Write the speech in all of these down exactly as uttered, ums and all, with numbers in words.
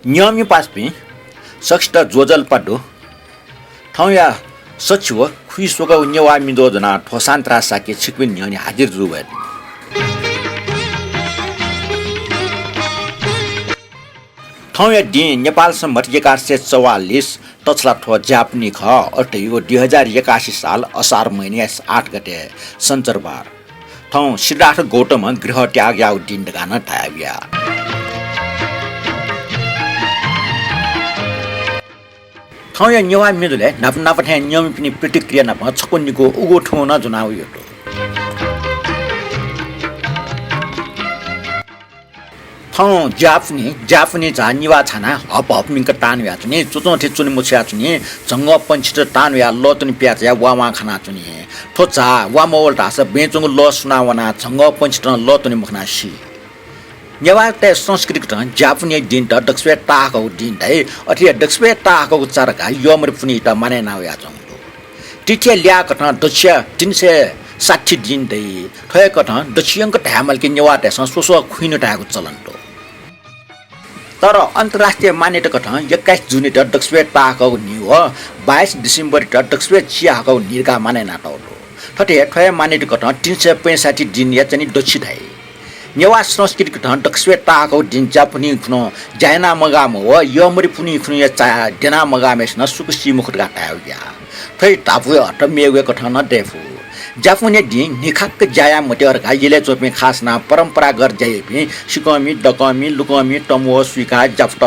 न्यंमि पासापिं, सकसित ज्वजलपा दु। थौंया सछि व खुइस्वकागु नेवाः म्ये ज्वनाः थ्व सान्त्रा शाक्य छिकपिनि न्ह्यःने हाजिर जू वये। थौंया दिं नेपाल संवत् एघार सय चौवालिस तछला थ्व ज्यापुनि खः। अथे धइगु दुई हजार एकासी साल असार महिना आठ गते सञ्चरबार। थौं सिद्धार्थ गौतमं गृह त्याग याःगु दिं धकाः नं धायेगु या। थौंया नेवाः म्ये ज्वलय् न्हापा न्हापा थें न्यंमिपिनि प्रतिक्रिया नाप छकू निकू उगु थुगु नं ज्वनावयागु दु। थौं ज्यापुनि, ज्यापुनि झा निभाः छानाः हप हप मिंक तान वयाच्वनी, च्वच्वं थें च्वने मछुयाच्वनी, झंगःपंक्षीत तान वयाः लः त्वने प्याः चायाः वा वां खानाच्वनी। थ्व झा वा मवल धाःसा बँय् च्वंगु लः सुनां वनाः झंगःपंक्षीत नं लः त्वने मखनाः सी। नेवाःतय् संस्कृतिकथं ज्यापुनिया दिंयात दक्वस्वय् ताहाकःगु दिं धाइ। अथे हे दक्वस्वय् ताहाकःगु चा धकाः यःमरि पुन्हियात मानय् याना वयाच्वंगु दु। तिथिया ल्याः कथं दच्छिया तीन सय साठी दिं दइ। थ्व हे कथं दच्छियंक धायेमाल कि नेवाःतय्सं स्वस्वः खुइन्हु धायेगु चलन दु। तर अन्तर्राष्ट्रिय मान्यता कथं एक्काइस जुनयात दक्वस्वय् ताहाकःगु न्हि व बाइस डिसेम्बरयात दक्वस्वय् चिहाकःगु न्हि धकाः मानय् यानातःगु दु। थथे हे थ्व हे मान्यता कथं तीन सय पैंसट्ठी दिंया चाहिँ दच्छि धाइ। नेवाः संस्कृति कथं दक्वस्वय् ताहाकःगु दिं ज्यापुनि खुन्हु ज्या याना मगाःम्ह व यःमरि पुन्हि खुन्हुया चा द्यना मगाःम्हय्सिनं सुख सी मखु धकाः धायेगु या। थ्व हे धापू हे अथे मेगु हे कथं नं दयेफु। ज्यापुनिया दिं न्हिखाक्क ज्या याये मते धकाः यलय् च्वंपिं खास यानाः परम्परागत ज्या याइपिं सिकःमि, दकःमि, लुकःमि, तमु व सुइका, ज्यापुत,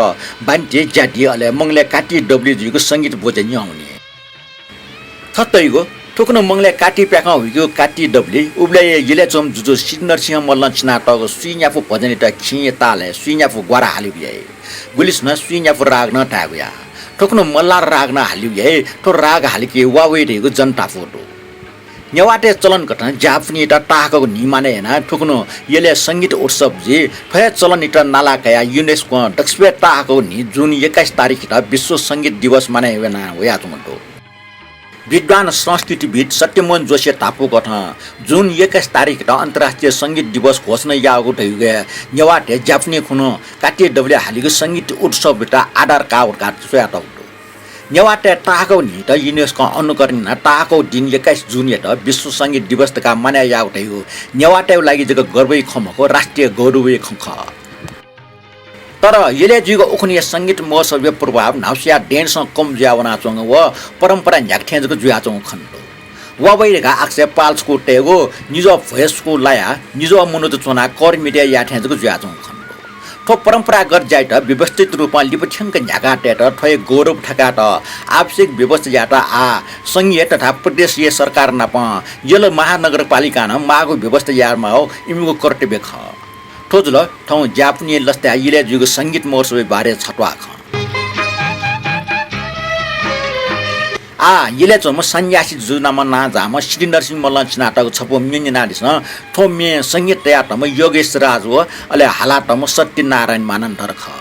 बान्ति, ज्यादि, अले मंगलय् काति दबुलिइ जुइगु संगीत ब्वज्या न्यंवनी। थथे धइगु, थुकुन्हु मंगलय् काति प्याखं हुइकेगु काति दबुलिइ उबलय् हे यलय् च्वंम्ह जुजु सिद्धिनरसिंह मल्लं चिनातःगु स्वीन्यापु भजनयात खिंया तालय् स्वीन्यापु ग्वारा हालेगु याइ। गुलिसिनं स्वीन्यापु राग नं धायेगु या। थुकुन्हु मल्लार राग नं हालेगु याइ। थ्व राग हालाकी वा वइ धइगु जनधापू दु। नेवाःतय् चलन कथं ज्यापुनियात ताहाकःगु न्हि मानय् यानाः थुकुन्हु यलय् संगीत उत्सव जुइ। थ्व हे चलनयात नाला कयाः युनेस्कों दक्वस्वय् ताहाकःगु न्हि जुन एक्काइस तारिखयात विश्व संगीत दिवस मानय् याना वयाच्वंगु दु। विद्वान संस्कृतिविद् सत्यमोहन जोशीया धापू कथं जुन एक्काइस तारिखयात अन्तर्राष्ट्रिय संगीत दिवस घोषणा याःगु धइगु हे नेवाःतय् ज्यापुनि खुन्हु काति दबुलिइ हालीगु संगीत उत्सवयात आधार काः वल धकाः स्वयातःगु दु। नेवाःतय् ताहाकःगु न्हियात युनेस्कों अनुकरण यानाः ताहाकःगु दिं एक्काइस जुनयात विश्व संगीत दिवस धकाः मानय् याःगु धइगु नेवाःतय् लागि जक गर्वया खँ मखु, राष्ट्रिय गौरवया खँ खः। तर यलय् जुइगु उखुन्हुया संगीत महोत्सवया प्रभाव न्हापाया दँय्‌दसं कम जुया वनाच्वंगु व परम्परा न्ह्याके थें जक जुयाच्वंगु खनेदु। वा वइ धकाः आकाशय् पाल छकू तयेगु, निझ्वः भ्वय् छकू लायाः निझ्वः मनूत च्वनाः कर मितय् याये थें जक जुयाच्वंगु खनेदु। थ्व परम्परागत ज्यायात व्यवस्थित रूपं लिपा थ्यंक न्ह्याकाः तयेत थ्व हे गौरव थाकायेत आवश्यक व्यवस्था यायेत आः संघीय तथा प्रदेशीय सरकार नाप यल महानगरपालिकां नं माःगु व्यवस्था याये माःगु इमिगु कर्तव्य खः। थ्व जुल थौं ज्यापुनिया लसताय् यलय् जुइगु संगीत महोत्सवया बारे छत्वाः खँ। आः यलय् च्वंम्ह सन्यासी जुजु नामं नां जाःम्ह सिद्धिनरसिंह मल्लं चिनातःगु छपु म्ये न्यनादिसँ। थ्व म्ये संगीत तयातःम्ह योगेश राज व अले हालातःम्ह सत्यनारायण मानन्धर खः।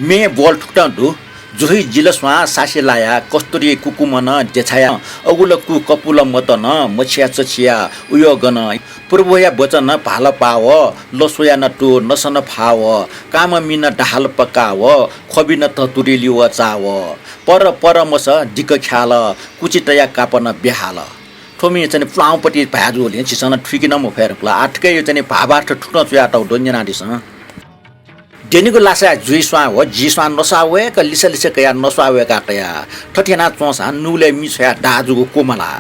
म्ये ब्वल थुकथं दु। जुहुइ जिलस्वां सासे लाया, कस्तुरी कुकुमनं देछाया, अगुल कु कपुल मतनं मछिया चछिया उयोगनं। प्रभुया वचन भाल पाव, लस्वया न तु नसन फाव, काममिन दाहाल पकाव, ख्वबिन धतुरी लिव चाव। पर पर मस दिक ख्याल, कुचितया कापन बेहाल। थ्व म्ये चाहिँ प्लाउँपति भाय् जूगुलिं झीसं नं थुइके नं मफये धुंकल। आः थुकिया चाहिँ भावार्थ थुकथं च्वयातःगु दु, न्यनादिसँ। द्यनीगु लासाय् जुइस्वां व जिस्वां नस्वाः वय्क लिसा लिसा कयाः नस्वाः वय्का तया। थथे याना च्वंसां नुगलय् मि छ्वयाः दाः जूगु क्वमला।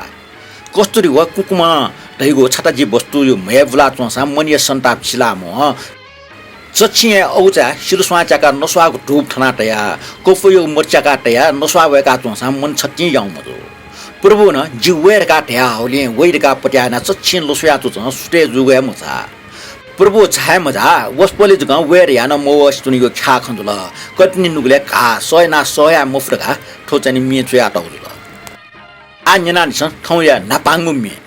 कस्तुरी व कुकुम धइगु छताजि वस्तुया म्हय् बुला च्वंसां मनया सन्ताप सिला म्वः। चच्छिं हे अगुचाय् सिलुस्वां च्याकाः नस्वाःगु धूप थना तया, कपुया मत च्याका तयाः नस्वाः वय्का च्वंसां मन छतिं याउ मजू। प्रभुं नं जि वये धकाः धयाहःगुलिं वइ धकाः पत्याः यानाः चच्छिं लस्वया च्वंसां सुथय् जूगु हे मझाः। प्रभु झाये मझाः, वसपोलय् जकं वये धयाः नं मवःसे च्वनीगु ख्याः खँ जुल। कतिनि नुगलय् घाः सह यानाः सह याये मफु धकाः थ्व चाहिँ म्ये च्वयातःगु जुल। आः न्यनादिसँ थौंया न्हापांगु म्ये।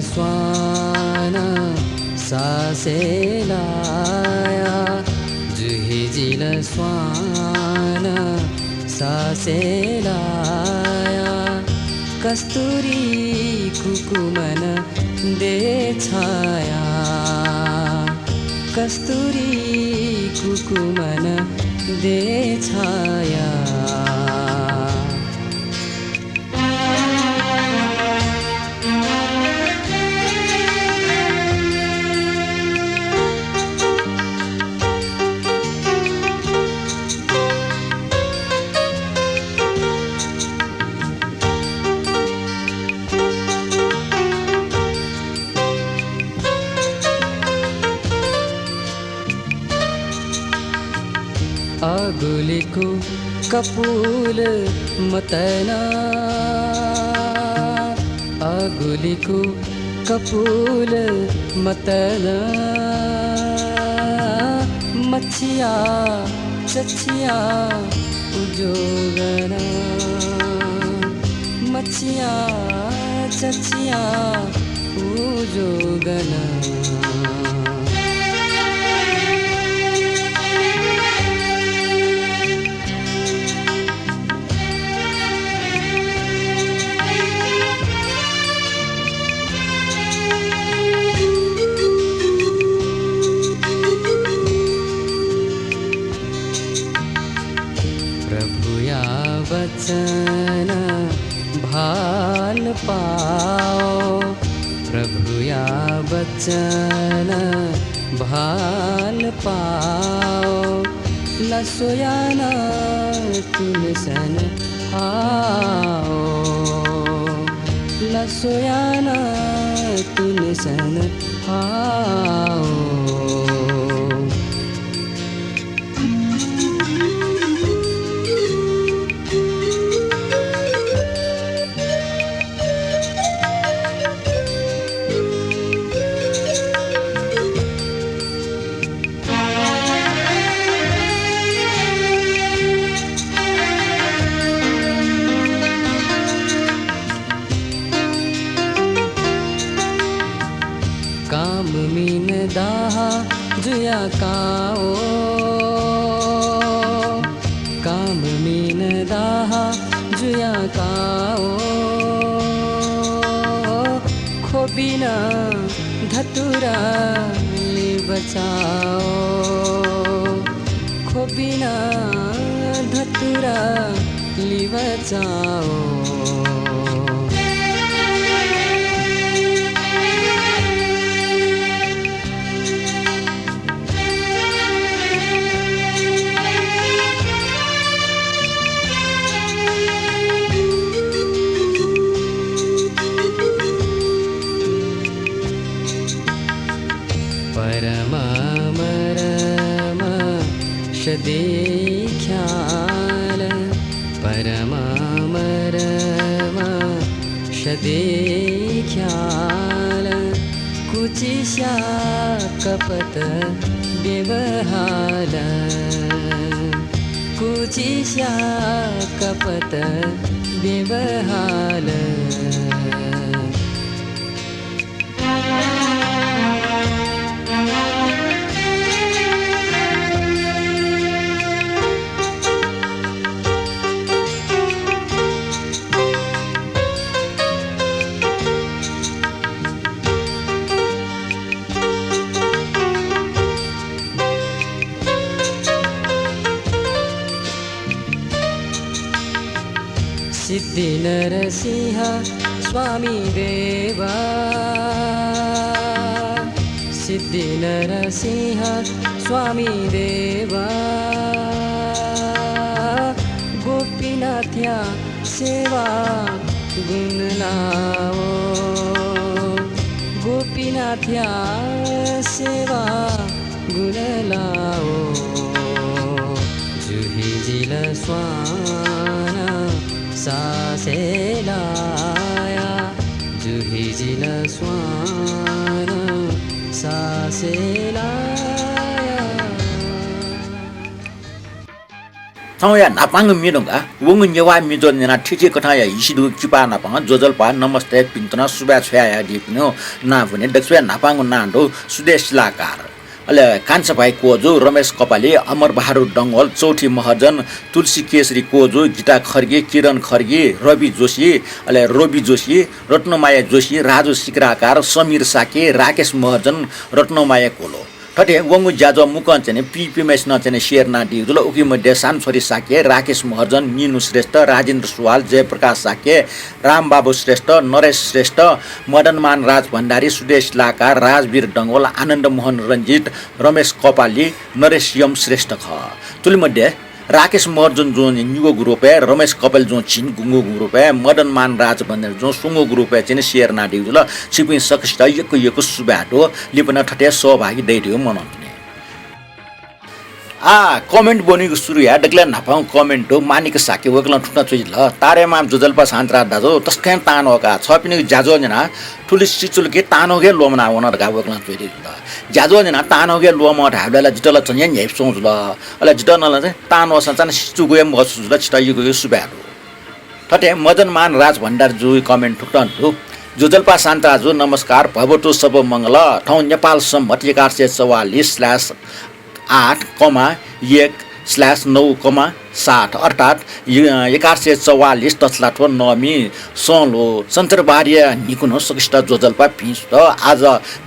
स्वान सासे लाया, जुहिजिल स्वान सासे लाया, कस्तुरी कुकुमन दे छाया, कस्तुरी कुकुमन दे छाया। अगुलिकु कपुल मतन, अगुलिकु कपुल मतन, मछिया चछिया उजोगन, मछिया चछिया उजोगन। प्रभुया वचन भाल पाओ, प्रभुया वचन भाल पाओ, लसोयाना तुनसन हाओ, लसोयाना तुनसन हाओ। काममिन दाहा जुया काओ, काममिन दाहा जुया काओ, ख्वबिना धतुरा लिबचाओ, ख्वबिना धतुरा लिबचाओ। परमा मरमा सदे ख्याल, परमा मरमा सदे ख्याल, कुचिस्या कपत व्यवहाल, कुचिस्या कपत व्यवहाल। सिद्धिनरसिंह स्वामी देवा, सिद्धिनरसिंह स्वामी देवा, गोपीनाथया सेवा गुण लाओ, गोपीनाथया सेवा गुण लाओ। जुहिजिल स्वान सासे लाया, जुहिजिल स्वान सासे लाया। थौंया न्हापांगु म्ये धुंकाः वंगु नेवाः म्ये ज्वजलपा न्यनाः थीथी कथंया हिसि दुगु किपा नापं ज्वजलपा, नमस्ते, भिन्तुना सुभाय् छ्वयाहयादीपिनिगु नां वने। दकलय् न्हापांगु नां दु सुदेश शिलाकार। अले कान्छा भाइ कोजु, रमेश कपाली, अमर बहादुर डंगोल, चौथी महर्जन, तुलसी केशरी कोजु, गीता खड्गी, किरण खड्गी, रवि जोशी, अले रवि जोशी, रत्नमाया जोशी, राजु सिक्राकार, समीर शाक्य, राकेश महर्जन, रत्नमाया कोलो। थथे वंगु ज्याझ्वः मुक्कं चाहिँ नि पीपीम्हेसिनं चाहिँ नि share यानादीगु जुल। उकी मध्ये सानछोरी शाक्य, राकेश महर्जन, निनु श्रेष्ठ, राजेन्द्र सुवाल, जयप्रकाश शाक्य, रामबाबु श्रेष्ठ, नरेश श्रेष्ठ, मदनमान राज भण्डारी, सुदेश शिलाकार, राजवीर डंगोल, आनन्द मोहन रञ्जित, रमेश कपाली, नरेश यम श्रेष्ठ खः। थुलि मध्ये राकेश महर्जन जुं निगूगु group-य्, रमेश कपाली जुं झिंगूगु group-य्, मदनमान राज भण्डारी जुं स्वंगू group-य् चाहिँ नि share यानादीगु जुल। छिपिं सकसित यक्व यक्व सुभाय् दु। लिपा नं थथे सहभागी दयेधुंगु मनंतुनि। आः comment ब्वनीगु सुरु याये। दकलय् न्हापांगु comment दु माणिक शाक्य, वय्कलं थुकथं च्वयादिल, तारेमाम ज्वजलपा शान्तराज दाजु, तसकं तांन्वः का, छपिनिगु ज्याझ्वः न्यनाः थुलि सिचुलके तांन्वः हे ल्वःमना वन धकाः वय्कलं च्वयादीगु जुल। ज्याझ्वः न्यनाः तांन्वः हे ल्वःमं धायेबलय् ला जितः ला झन हे न्ह्याइपुसे च्वंगु जुल। अले जितः नं ला चाहिँ तांन्वःसां चाहिँ सिचुगु हे महसुस जुल, छितः यक्व यक्व सुभाय् दु। थथे मदनमान राज भण्डारी जुया comment थुकथं दु। ज्वजलपा शान्तराज जु, नमस्कार, भवतु सब्ब मंगल। थौं नेपाल सम्बत एघार सय चौवालिस slash आठ कमा एक slash नौ कमा सात, अर्थात् यु-, एघार सय चौवालिस तछलाथ्व नवमी संलो चन्द्रबहादुरया न्हिकुन्हु सकसित ज्वजलपा भिं सुथ। आज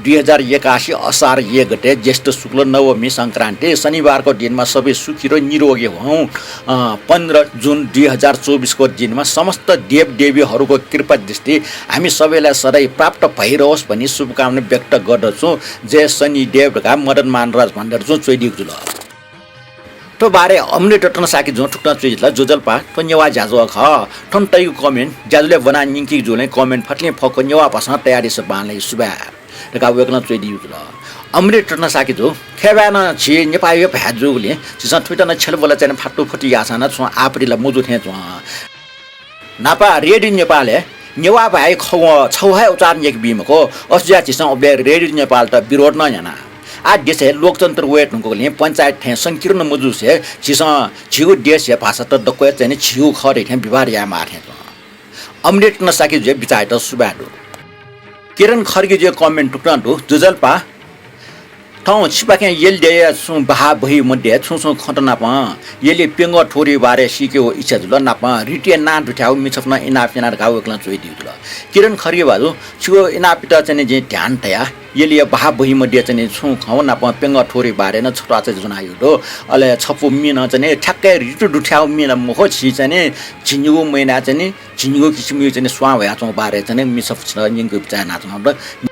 दुई हजार एकासी असार एक गते ज्येष्ठ शुक्ल नवमी संक्रान्ति शनिबारको दिनमा सबै सुखी र निरोगी हों। अँ, पन्ध्र जुन दुई हजार चौबिसको दिनमा समस्त देवदेवीहरूको कृपा दृष्टि हामी सबैलाई सधैँ प्राप्त भइरहोस् भनी शुभकामना व्यक्त गर्दछु। जय शनिदेव धकाः मदनमान राज भण्डारी जुं च्वयादीगु जुल। थ्व बारे अमृत रत्न शाक्य जुं थुकथं च्वयादिल, ज्वजलपा, थ्व नेवाः ज्याझ्वः खः। थन तइगु comment ज्याझ्वलय् ब्वना न्यंकीगु जूलिं comment फतिं फक्व नेवाः भाषां तयादिसँ बांलाइ, सुभाय् धकाः वय्कलं च्वयादीगु जुल। अमृत रत्न शाक्य जु, खय्बाय् नं झी नेपाःया भाय् जूगुलिं झीसं थुइत नं छ्यलबल चाहिँ नि फातुफुतु याःसां नं छुं आपत्ति ला मजू थें च्वं। न्हापा रेडियो नेपालय् नेवाः भाय् खः छगू हे उच्चारण यय्के बी मखु। अथे जुयाः झीसं उबलय् रेडियो नेपालत विरोध नं याना। आः देशय् लोकतन्त्र वये धुंकूगुलिं पञ्चायत थें संकीर्ण मजूसे झीसं झीगु देशया भाषात दक्व हे चाहिँ नि झीगु खः धइथें व्यवहार यायेमाः थें च्वं। अमृत रत्न शाक्य जुया बिचाःयात सुभाय् दु। किरण खड्गी जुया comment थुकथं दु, ज्वजलपा, थौं छिपाखें यल देय्या छुं बहाः बही मध्ये छुं छुं खँत नापं यलय् प्यंगः थुगुया बारे सीकेगु इच्छा जुल। नापं रितया नां दुथ्याःगु मिछापुनं इनाप याना धकाः वय्कलं च्वयादीगु जुल। किरण खड्गी भाजु, छिगु इनापयात चाहिँ नि जिं ध्यान तया। यलया बहाः बही मध्ये चाहिँ नि छुं खँ नापं प्यंगः थुगुया बारे नं छत्वाःचा ज्वनादीगु दु। अले छपु मि नं चाहिँ नि ठ्याक्कै रित दुथ्याःगु मि नं मखु, झी चाहिँ नि झिंनिगू महिनाय् चाहिँ नि झिंनिगू किसिमया चाहिँ नि स्वां वयाच्वंगु बारे चाहिँ नि मिछापुनं न्यंकेगु बिचाः यानाच्वनागु दु।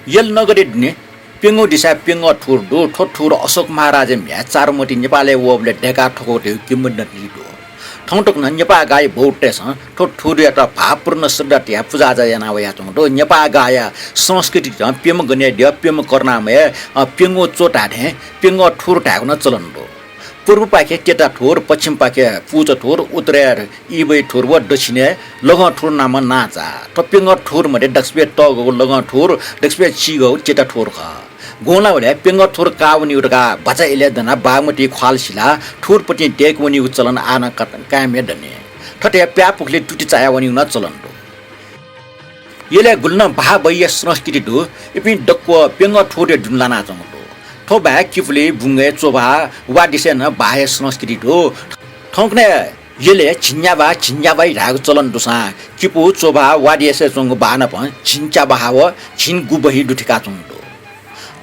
यल नगदे दुने प्यंगू दिसाय् प्यंगः थुगु दु। थ्व थुगु अशोक महाराजया म्ह्याय् चारुमति नेपालय् वःबलय् दय्काः थ्वकूगु धइगु किंवदन्ती दु। थौंतक नं नेपाः गाःया बौद्धतय्सं थ्व थुगुयात भावपूर्ण श्रद्धा तयाः पुजाआजा याना वयाच्वंगु दु। नेपाः गाःया संस्कृतिं प्यम्ह गनेद्यः, प्यम्ह करुणामय, अ, प्यंगू च्वः धाये थें प्यंगः थुगु धायेगु नं चलन दु। पूर्वपाखे तेता थुगु, पश्चिमपाखे पुचः थुगु, उत्तरय् इबय् थुगु व दक्षिणय् लघं थुगु नामं नांचा। थ्व प्यंगः थुगु मध्ये दकसिबय् तःगःगु लघं थुगु, दकसिबय् चिगःगु तेता थुगु खः। गुंलावलय् प्यंगः थुगु काः वनीगु धकाः बाचा इलय् दनाः बागमती ख्वाल सिलाः थुगुपतिं दय्के वनीगु चलन आः नं का-, कायम हे दनि। थथे प्याःपुखुलिइ तुति चाया वनीगु नं चलन दु। यलय् गुलि नं बहाः बहीया संस्कृति दु। इपिं दक्व प्यंगः थुगुया दुने लानाच्वंगु दु। थ्व बाहेक किपुली, बुंगय्, च्वभाः, वा देशय् नं बहाःया संस्कृति दु। थौंकन्हय् यलय् झिंन्याबहाः, झिंन्याबही धायेगु चलन दुसां किपू, च्वभाः, वा देशय् च्वंगु बहाः नापं झिंच्याबहाः व झिंगुबही दुथ्याकाच्वंगु दु।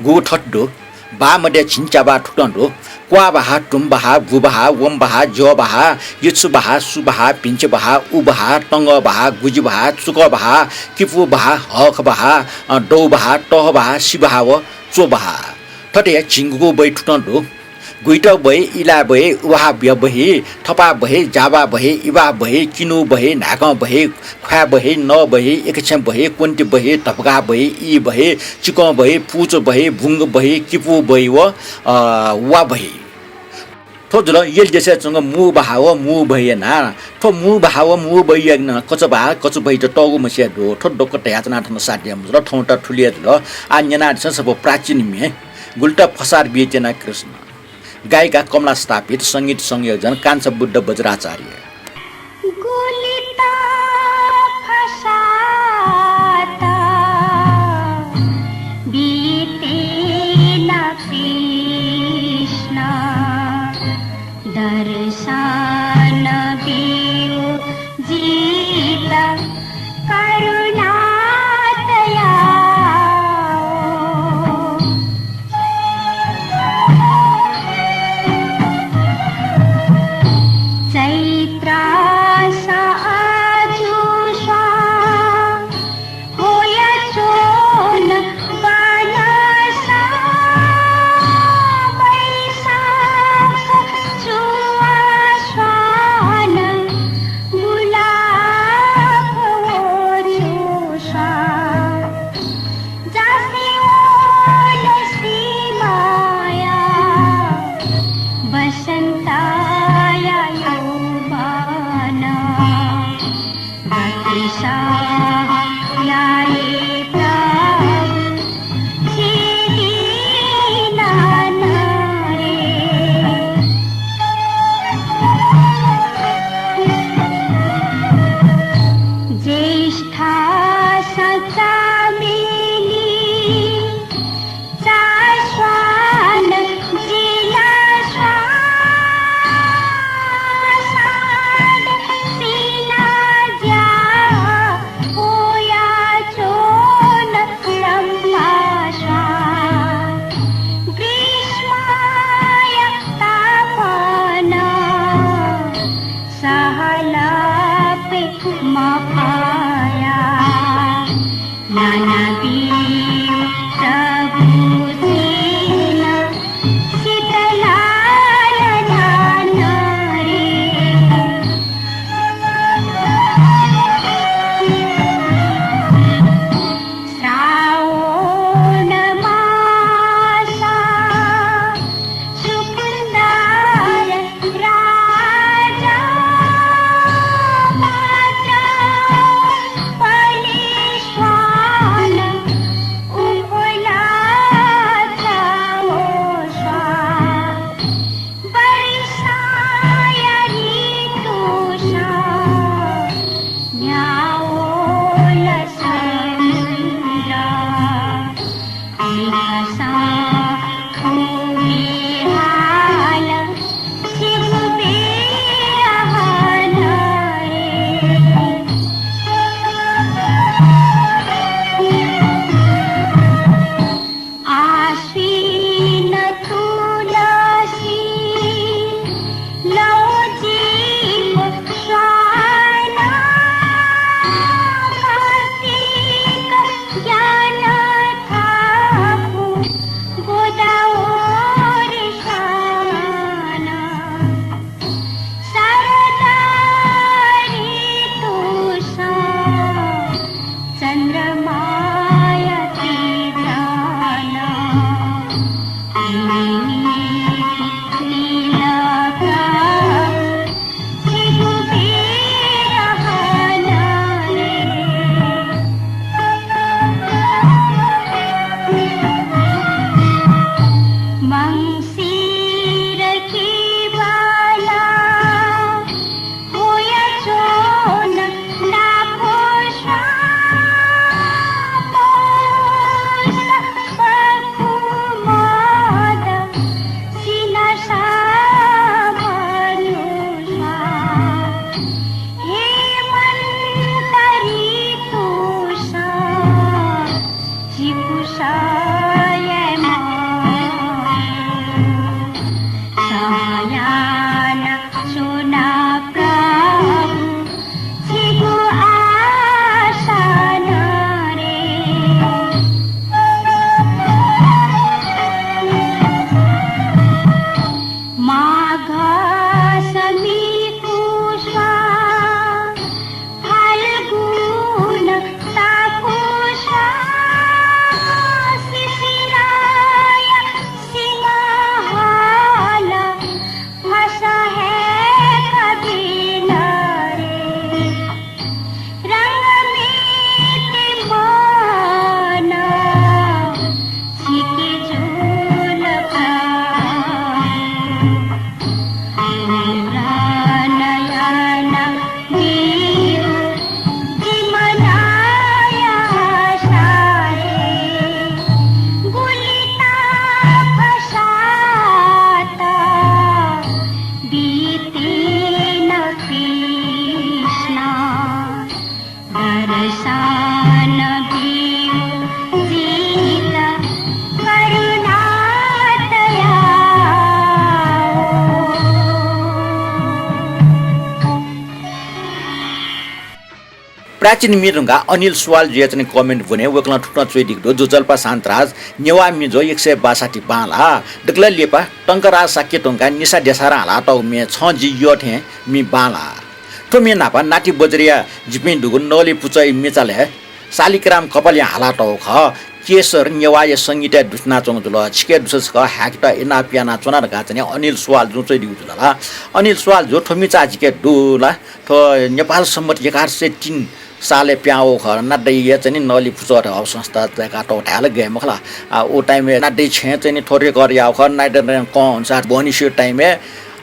गुगु थथे दु, बहाः मध्ये झिंच्याबहाः थुकथं दु, क्वाःबहाः, तुम्बहाः, गुबहाः, वंबहाः, ज्यःबहाः, यछुबहाः, सुबहाः, भिंचबहाः, उबहाः, तंगःबहाः, गुजिबहाः, चुकःबहाः, किपूबहाः, हःखबहाः, अ, दौबहाः, तःबहाः, सिबहाः व च्वबहाः। थथे झिंगुगुबही थुकथं दु, गुइतःबही, इलाःबही, उभाःबही, थपाःबही, जाबाःबही, इबाःबही, किनूबही, न्हाय्कंबही, ख्वाँय्बही, नःबही, एकछेँबही, क्वन्तिबही, धपगाःबही, ईबही, चिकंबही, पुचःबही, बुंगबही, किपूबही व, अ, वाःबही। थ्व जुल यल देशय् च्वंगु मूबहाः व मूबहीया नां। थ्व मूबहाः व मूबहीया नं कचबहाः, कचबहीत तःगु म्हसिया दु। थ्व दक्व धयाच्वना थन साध्य मजुल, थौंत थुलि हे जुल। आः न्यनादिसँ छपु प्राचीन म्ये। गुलित फसाद बियाच्वना कृष्ण। गायिका कमला स्थापित, संगीत संयोजन कान्छा बुद्ध बज्राचार्य। गुलित फसात बितेन कृष्ण दर्शन बिउ जित करुणातया। चैत्रास आजु स्वा होया च्वन बानसा, बैशाख चुवा स्वान गुलाब ओचु स्वा। जासि ओल सिमाया बसन्ताया यौवन। गति साह याये प्रभु छिदिन रे। ज्येष्ठा सचामेली चास्वान जिला स्वासाद सिना ज्या होया च्वन लम्बा स्वा। ग्रीष्माया तापन सहलापे मपाया। शान बियो जीत करुणा तया। प्राचीन म्ये धुंकाः अनिल सुवालजुया चाहिँ comment ब्वने वय्कलं थुकथं च्वयादीगु दु। जु जलपा शान्तराज, नेवाः म्ये ज्वः एक सय बासठी बांलाः। दकलय् लिपा टंकराज शाक्य धुंकाः निशा देसारं हालातःगु म्ये छं जि यः थें मि बांलाः। थ्व म्ये न्हापा नाति बज्रया जिपिं दुगु नवली पुचःया म्ये चालय् शालिग्राम कपालं हालातःगु खः। केशर नेवाःया संगीतय् दुथ्यानाच्वंगु जुल। छिके दुसा छकः हाय्केत इनाप यानाच्वना धकाः चाहिँ अनिल सुवालजुं च्वयादीगु जुल ला। अनिल सुवालजु, थ्व म्ये चाल जिके दु ला। थ्व नेपाल सम्बत एघार सय तीन सालय् पिहां वःगु खः। नादँया चाहिँ नवली पुचः धयागु संस्था दय्कातःगु धाये ला गय् मखु ला। आ, व time-य् नादँया छेँय् चाहिँ थ्व record याःगु खः। नादँया कं अनुसार बहनी स्यू time-य्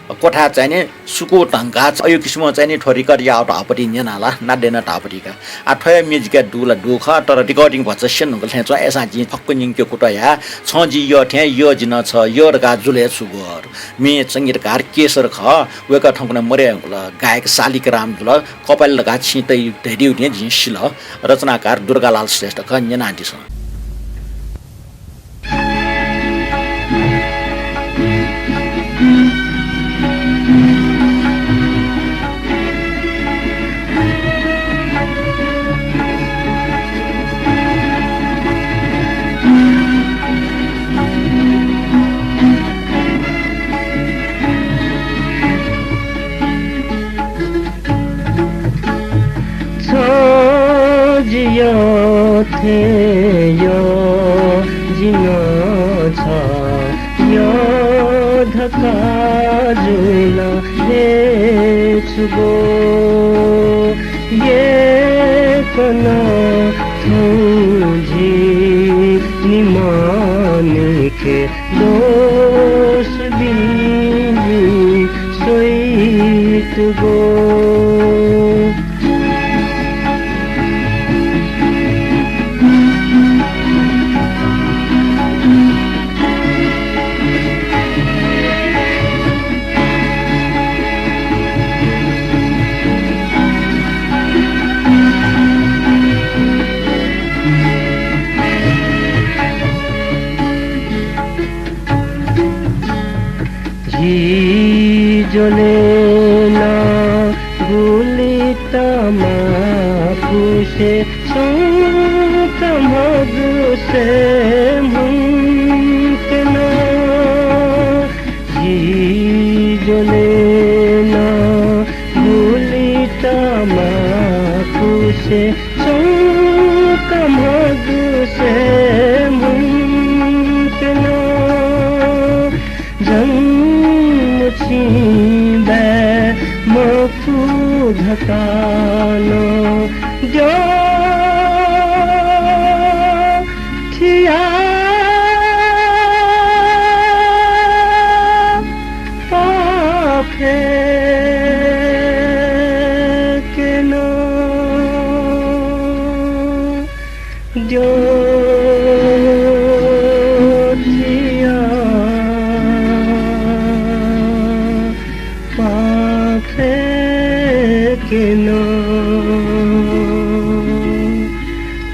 क्वथाय् चाहिँ सुकू धंकाः अय् किसिमं चाहिँ थ्व record याःगु धाःगु पति न्यना ला, नादँया धाःगु पति का। आ, थ्वया म्ये जिके दु ला दु खः, तर recording भचा स्यने धुंकल थें च्वं। अय्सां जिं फक्व न्यंके कुतः याये। छं जि यः थें, यः जि नं छ यः धकाः जुल हे छु गु। म्ये संगीतकार केशर खः, वय्कः थौंकन्हय् मदये धुंकल। गायक शालिग्राम जुल, कपाल धकाः छिं धयादीगु थें जिं सिल। रचनाकार दुर्गालाल श्रेष्ठ खः, न्यनादिसँ। छं जि यः थें यः जि नं छ यः धकाः जुल हे छु गु। यय्कलं थौं जि निम्हं निखे दोष बिं स्वइतगु। झी ज्वलय् नं गुलि तमाकुसे च्वंक म्हगुसे म्हुतुना। झी ज्वलय् नं गुलि तमाकुसे च्वंक म्हगुसे म्हुतुना। जन्म छिं बाय् मखु धकाः नं द्यः थियाः पाफय्केन। द्यः थियाः पाफय्केन।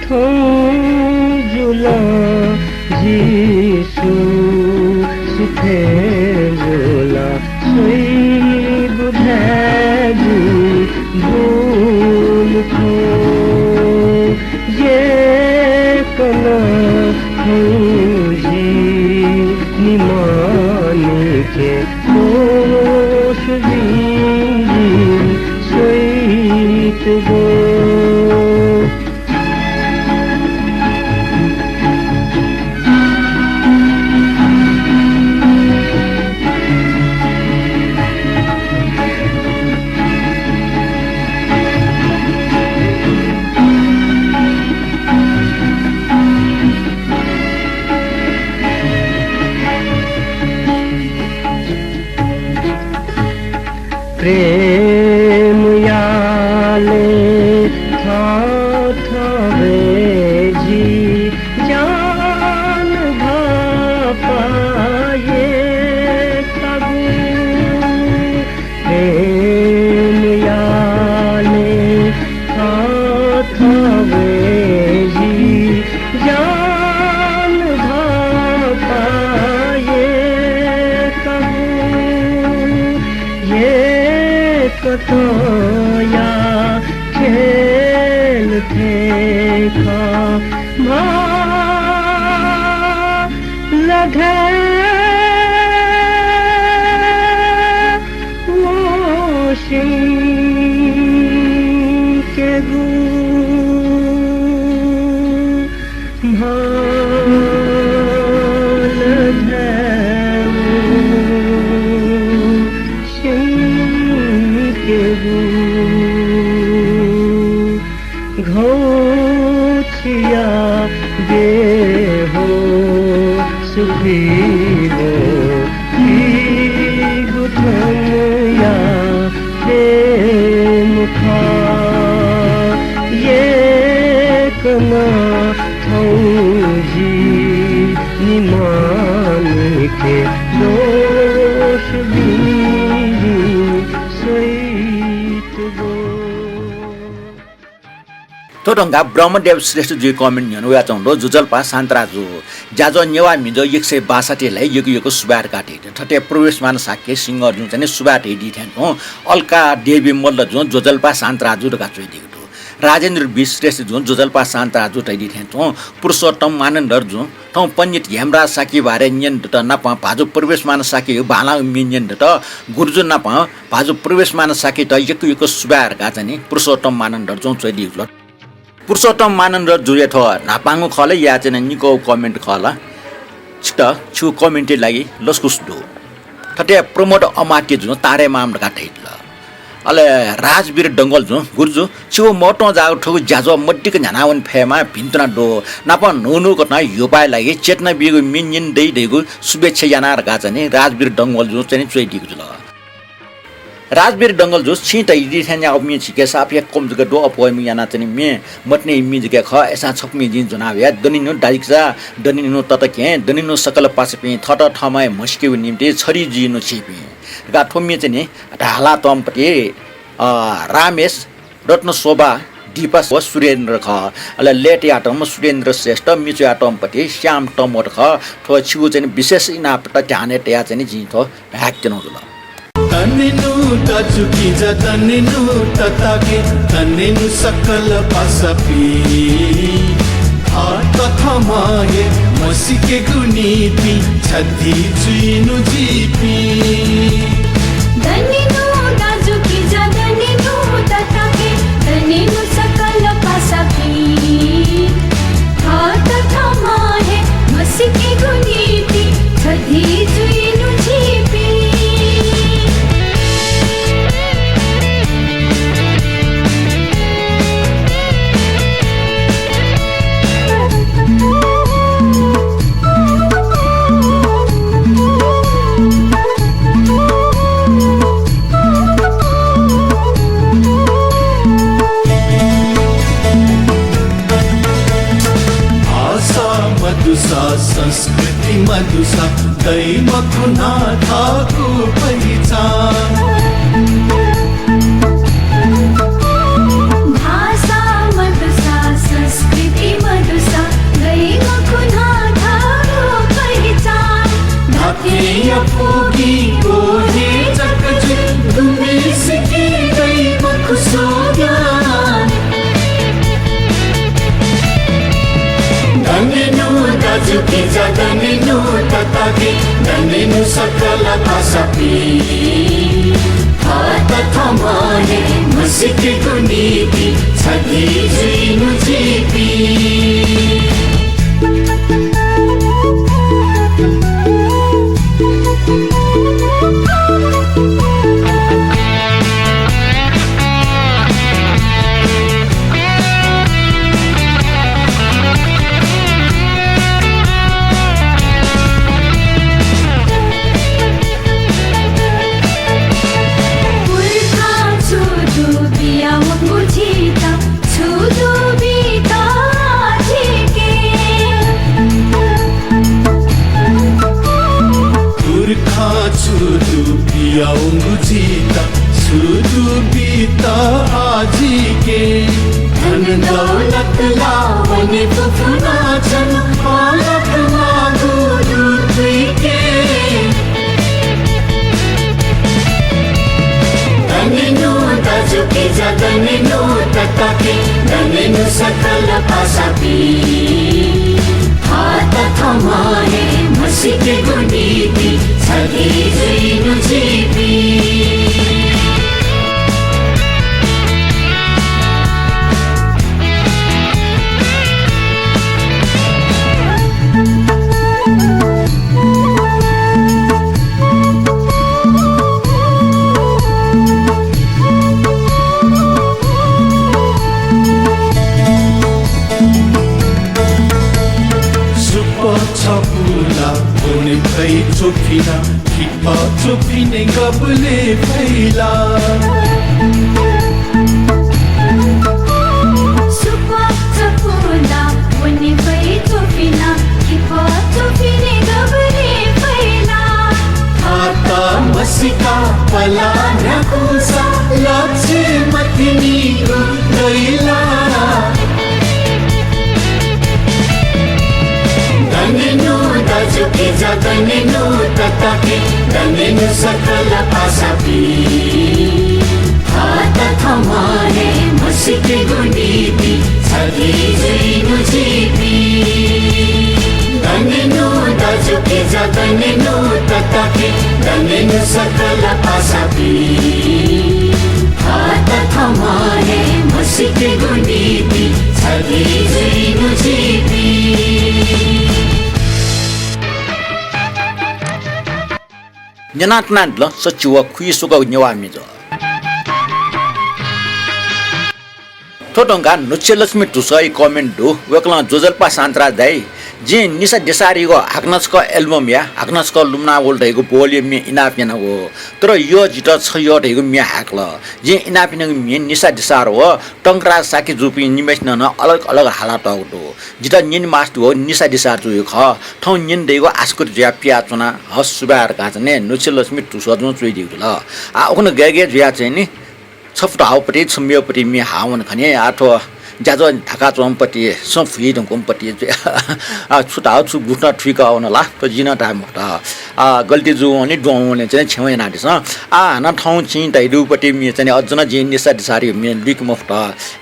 थौं जुल जिं सु, सु थें जुल स्वइगु धायेगु भूल थ्व। यय्कलं थौं जि निम्हं निखे दोष बिं स्वइतगु। प्रेमया लय् थःथवय् जि ज्यान भापाय् तःगु। प्रेमया लय् थःथवय् तया खेल थें खः, भाला धयागु व सिंकेगु। भाला धयागु सिंकेगु। घौछिया बेहोस भुइँया थनया प्रेम खः, यक्व थौं जि निमानिके दोष बिनि स्वइतगु। थ्व धंका ब्रह्मदेव श्रेष्ठ जुइ comment न्ह्यःने वयाच्वंगु दु। ज्वजलपा शान्तराजु। ज्याझ्वः नेवाः म्हिगः एक सय बासठ्ठीयात यक्व यक्व सुभाय् धकाः धयादी। थथे प्रवेशमान शाक्य सिंहजुं चाहिँ नि सुभाय् धयादी थें तुं, अलका देवी मल्ल जुं ज्वजलपा शान्तराजु धकाः च्वयादीगु दु। राजेन्द्र बी श्रेष्ठ जुं ज्वजलपा शान्तराजु धयादी थें तुं, पुरुषोत्तम मानन्धर जुं थौं पण्डित हेमराज शाक्य बारे न्यने दत नापं भाजु प्रवेशमान शाक्य बांलाःगु म्ये न्यने दत। गुरुजु नापं भाजु प्रवेशमान शाक्ययात यक्व यक्व सुभाय् धकाः चाहिँ नि पुरुषोत्तम मानन्धर जुं च्वयादीगु दु। पुरुषोत्तम मानन्धर जुया थ्व न्हापांगु खः ला या चाहिँ नि निकःगु comment खः ला? छितः छिगु comment या लागि लसकुस दु। थथे प्रमोद अमात्य जुं तारेमाम धकाः धयादिल। अले राजवीर डंगोल जुं, गुरुजु, छिगु महत्वं जाःगु थुगु ज्याझ्वः मदिक्क न्ह्यानावने फयेमा भिंतुना दु। नापं न्हू न्हू कथं ह्यूपाया लागि चेतना बीगु म्ये न्यने दइ धइगु शुभेच्छा याना धकाः चाहिँ नि राजवीर डंगोल जुं चाहिँ नि च्वयादीगु जुल। राजवीर डंगोल जु, छिं धयादी थें न्यागू म्ये झीके साप हे कम जक दु, अप्वः म्ये यानाः चाहिँ नि म्ये मतिनाया म्ये जक खः। अय्सां छकू म्ये जिं ज्वना वया। दनिनु दाजुकिजा, दनिनु तताकेहेँ, दनिनु सकल पासापिं, थःत थःम्हं हे म्हसीकेगु निंतिं छधी जुइनु झीपिं धकाः थ्व म्ये चाहिँ नि धाःलातःम्ह पति, अ, रामेश, रत्नशोभा, दीपा व सुरेन्द्र खः। अले लय् तयातःम्ह सुरेन्द्र श्रेष्ठ, मिचु यातःम्ह पति श्याम तमोट खः। थ्व छिगु चाहिँ नि विशेष इनापत ध्यानय् तयाः चाहिँ नि जिं थ्व हायेत्यनागु जुल। दनिनु दाजुकिजा, दनिनु तताकेहेँ, दनिनु सकल पासापिं, थःत थःम्हं हे म्हसीकेगु निंतिं छधी जुइनु झीपिं। दनिनु दाजुकिजा, दनिनु तताकेहेँ, दनिनु सकल पासापिं, थःत थःम्हं हे म्हसीकेगु निंतिं छधी जुइनु झीपिं। भाषा मदुसा, संस्कृति मदुसा, दइ मखु नं थःगु पहिचान। भाषा मदुसा, संस्कृति मदुसा, दइ मखु नं थःगु पहिचान। धात्थें अप्वः गिं व हे जक जुइ, गुम्हेसिके दइ मखु स्वज्ञान। दनिनु दाजुकिजा, दनिनु तताकेहेँ, दनिनु सकल पासापिं, थःत थःम्हं हे म्हसीकेगु निंतिं छधी जुइनु झीपिं। पुर्खां छु दु बियावंगु झीत, छु दु बीत आः झीके। पुर्खां छु दु बियावंगु झीत, छु दु बीत आः झीके। धन दौलत ला वने फुफुना छन्हु, पालक माःगु दु थुइके। दनिनु दनेनु तताके, दनेनु सकल पासापिं। हात थमा हे म्हसीकेगु निंतिं छधी जुइनु झीपिं। सुपः छपुला, बोने फै चोफिना, खिपः चोफिने गबले फैला। सुपः छपुला, बोने फै चोफिना, खिपः चोफिने गबले फैला। हात म्हसीका पला न्ह्याकुसा, लच्छि मतिनिगु दैला। दनेनु दाजुकिजा, दनेनु तताके, दनेनु सकल पासापिं। हात थमा हे म्हसीकेगु निंतिं छधी जुइनु झीपिं। दनेनु दाजुकिजा, दनेनु तताके, दनेनु सकल पासापिं। हात थमा हे म्हसीकेगु निंतिं छधी जुइनु झीपिं। न्यनाच्वनादिल सच्छि व खुइसुक नेवाः मिजं। थ्व धुंकाः नुच्छेलक्ष्मी धुस्वाया comment दु। वय्कलं ज्वजलपा शान्तराज दाइ, जिं निसा दिसारयागु हाकनं छकः album या, हाकनं छकः लुमनावल धइगु बोलया म्ये इनाप यानागु। तर यः जितः छ यः धइगु म्ये हाकल। जिं इनाप यानागु म्ये निसा दिसार व टंकराज शाक्य जूपिं निम्हय्सिनं नं अलग अलग हालातःगु दु। जितः न्यने मास्ति वःगु निसा दिसार जूगु खः। थौं न्यने दइगु आशा कथं जुयाः पियाच्वना। हस्, सुभाय् धकाः चाहिँ नुच्छेलक्ष्मी धुस्वाजुं च्वयादीगु जुल। आः उखुन्हु गय् गय् जुयाः चाहिँ नि छपु धाःगु पति, छपु मेगु पति म्ये हाः वन खनी। आः थ्व ज्याझ्वः थाकाच्वंगु पति, सँ फुइ धुंकूगु पति जुयाः आः छु धाःगु छु गुथुं थुइका वन ला, थ्व जिं नं धाये मखुत। आः गल्ती जूवंलि द्वंवंलि चाहिँ क्षमा यानादिसँ। आः हानं थौं छिं धयादीगु पति म्ये चाहिँ अझ नं जिं निसा दिसारयागु म्ये लुइके मखुत।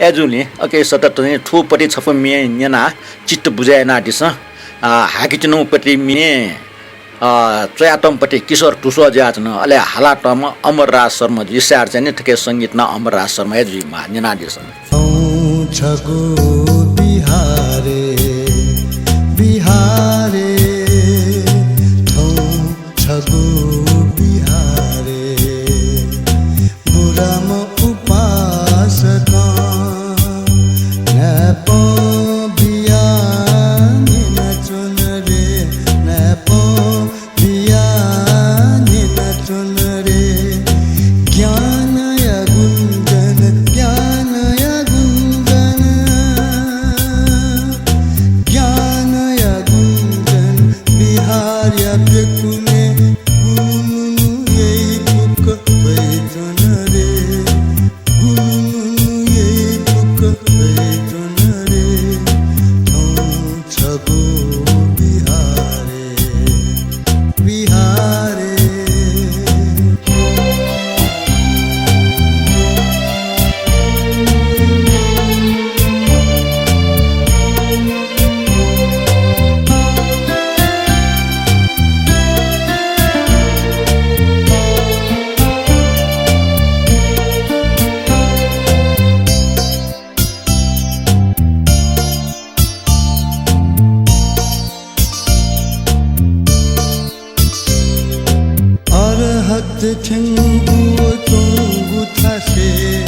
अय्जूगुलिं अके सतत चाहिँ थ्व पति छपु म्ये न्यनाः चित्त बुझे यानादिसँ। आः हाकेच्वनागु पति म्ये अ, च्वयातःम्ह पति किशोर धुस्वाजु जुयाच्वन, अले हालातःम्ह अमरराज शर्मा जुइ। सायद चाहिँ नि थुकी संगीत नं अमरराज शर्मा हे जुइमाः, न्यनादिसँ। थौं छगू बिहारय्, बिहारय्, थौं छगू बिहारय्, बुराम्ह उपासकं न्हाय्पं बियाः न्यनाच्वन रे, न्हाय्पं बियाः न्यनाच्वन रे। ज्ञानया गुञ्जन, ज्ञानया गुञ्जन, ज्ञानया गुञ्जन बिहारया प्यकुमय् गुनुगुनु यइबुक थ्वइच्वन रे। गुनुगुनु यइबुक थ्वइच्वन रे। थौं छगू बिहारय्, बिहारय्। अर्हत थ्यंगु व च्वंगु थासय्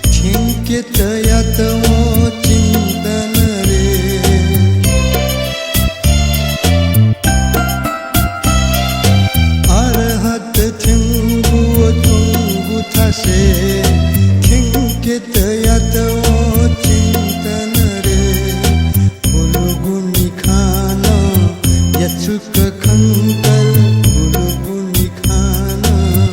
थ्यंकेत यात वं चिन्तन रे। अर्हत थ्यंगु व च्वंगु थासय् थ्यंकेत यात वं चिन्तन रे। बुलुगु मिखां नं यचुक खंकल, बुलुगु मिखां नं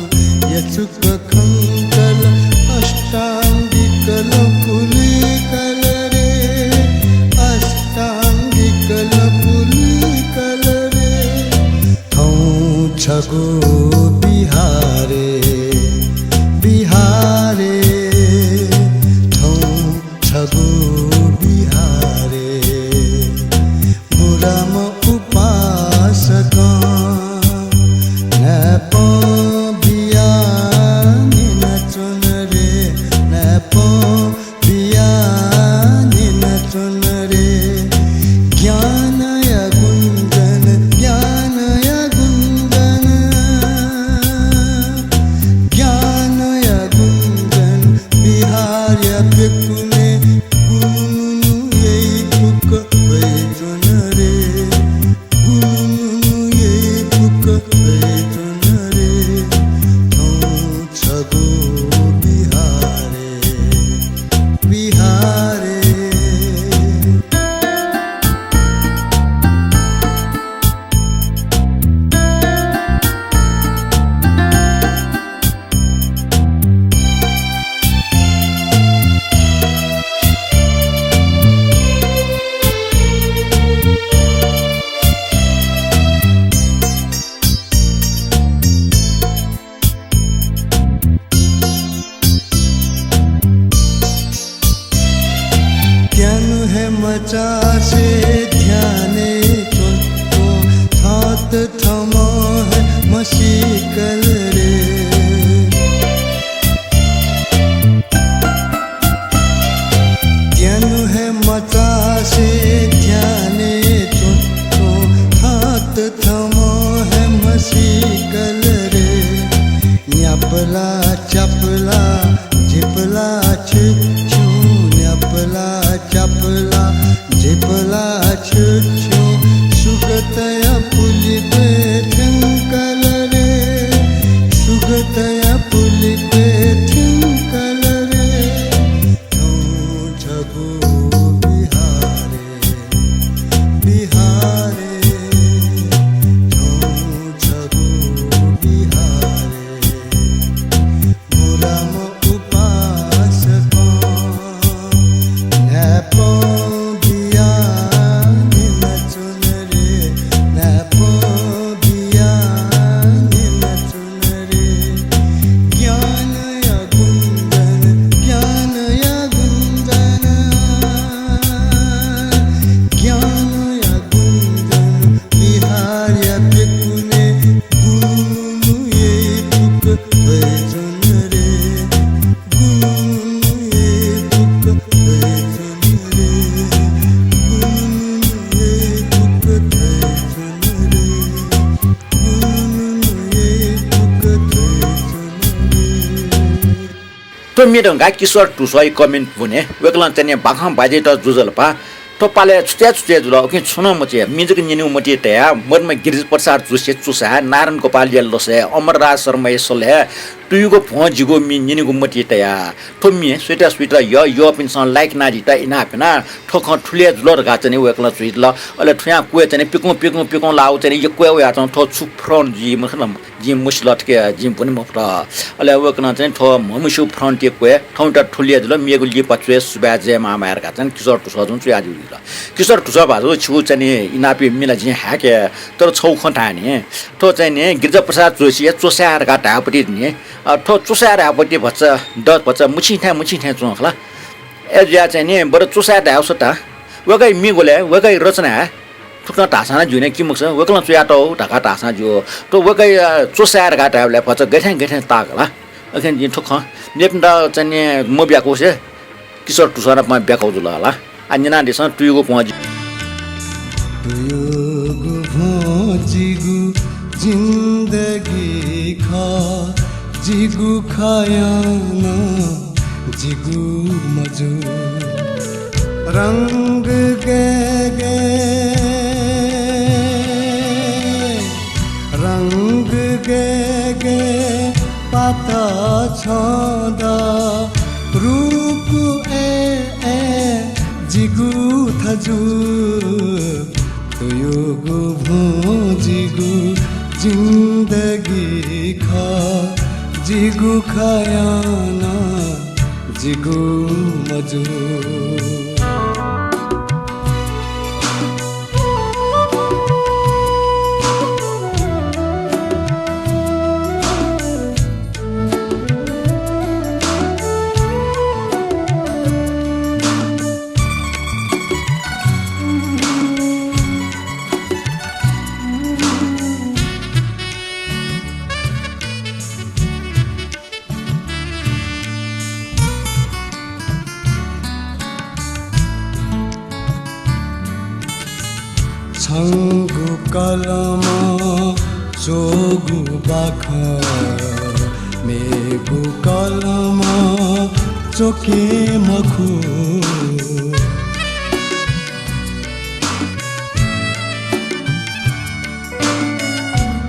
से ध्याने च्वं च्वं थःत थःम्हं हे म्हसीकल रे। त्यानु हे मचासे ध्याने च्वं च्वं थःत थःम्हं हे म्हसीकल रे। न्यापला च्यापला झिपला छिछ्युं, न्यापला च्यापला झिपला छिछ्युं, सुगतया पुलिपय् थ्यंकल रे, सुगतया पुलिपय् थ्यंकल रे। थौं छगू बिहारय्, बिहारय्, थौं छगू बिहारय्। बुराम्ह उपासकं न्हाय्पं बियाः न्यनाच्वन रे, न्हाय्पं बियाः न्यनाच्वन रे। ज्ञानया गुञ्जन, ज्ञानया गुञ्जन, ज्ञानया गुञ्जन बिहारया प्यकुनय् गुनुगुनु यइपुक थ्वय् च्वन रे, गुनुगुनु यइपुक थ्वय् च्वन रे, गुनुगुनु यइपुक थ्वय् च्वन रे, गुनुगुनु यइपुक थ्वय् च्वन रे। थ्व म्ये धुंकाः किशोर धुस्वाया comment बुने। वय्कलं चाहिँ नि बाखं बाज्यात जुजलपा। थ्व पालय् छुतय् छुतय् जुल, उकिं छुं नं मच्वया। म्ये जक न्यनेगु मतिइ तयाः मदुम्ह गिरिजा प्रसाद जोशीया चुसाय्, नारायण गोपालया लसय्, अमरराज शर्माया सलय् तुयुगु भ्वं जिगु म्ये न्यनेगु मतिइ तयाः थ्व म्ये स्वयाः स्वयाः यः यःपिन्सं like यानादीत इनाप याना। थ्व खँ थुलि हे जुल धकाः चाहिँ नि वय्कलं च्वयादिल। अले थ्वयां क्वय् चाहिँ नि पिकुं पिकुं पिकुं लाःगु चाहिँ नि यक्व हे वयाच्वन। थ्व छु front जुइ मखु ला, जिं मसिल, थुकी जिं ब्वने मफुत। अले वय्कलं चाहिँ नि थ्व म्हमस्यूगु front-य् क्वय्, थौंयात थुलि हे जुल, मेगु लिपा च्वय्, सुभाय्, जय महामाया धकाः चाहिँ नि किशोर धुस्वाजुं च्वयादीगु जुल। किशोर धुस्वाभाजु, छिगु चाहिँ नि इनापया म्ये ला जिं हाय्के, तर छगू खँ धाये नि। थ्व चाहिँ नि गिरिजा प्रसाद जोशीया चुसाय् धकाः धायेगु पति नि, अ, थ्व चुसाय् धायेगु पति भचा द भचा मुछिं थें मुछिं थें च्वं खला। अय् जुयाः चाहिँ नि बरु चुसाय् धायेगु सत्ता वय्कःया म्ये ग्वलय्, वय्कःया रचनाय् थुकथं धाःसां नं ज्यू नि, कि मखुसा वय्कलं च्वयातःगु धकाः धाःसां ज्यू। थ्व वय्कःया चुसाय् धकाः धायेबलय् भचा गथे गथे ताःगु ला। अथे जिं थ्व खँ मेपिन्त चाहिँ नि मब्याकूसे किशोर धुस्वां नाप ब्याकूगु जुल ला। आः न्यनादिसँ, तुयुगु भ्वं जि- तुयुगु भ्वं जिगु जिन्दगी खः, जिगु खय् नं जिगु मजू। रंग गय् गय्, रंग गय् गय् पात छ्यं द, रूप अय् अय् जिगु थजू। तुयुगु भ्वं जिगु जिन्दगी खः, जिगु खय् नं जिगु मजू। छंगु कलमं च्वःगु बाखं मेगु कलमं च्वके मखु।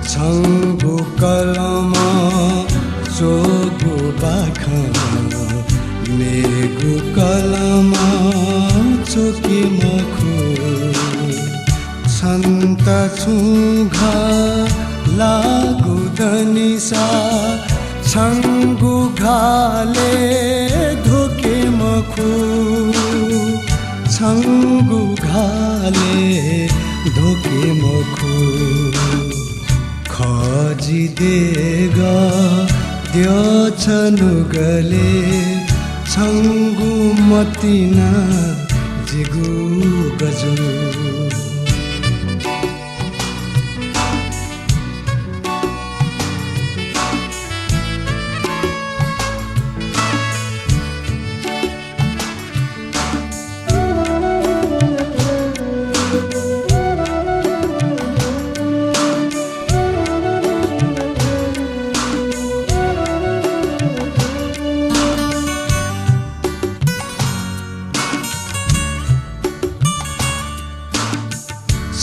छंगु कलमं च्वःगु बाखं मेगु कलमं च्वके मखु। छन्त छुं घाः लाःगु दनिसा छंगु घालय् ध्वके मखु, छंगु घालय् ध्वके मखु। खः जि देगः द्यः छनुगलय् छंगु मतिना जिगु गजु।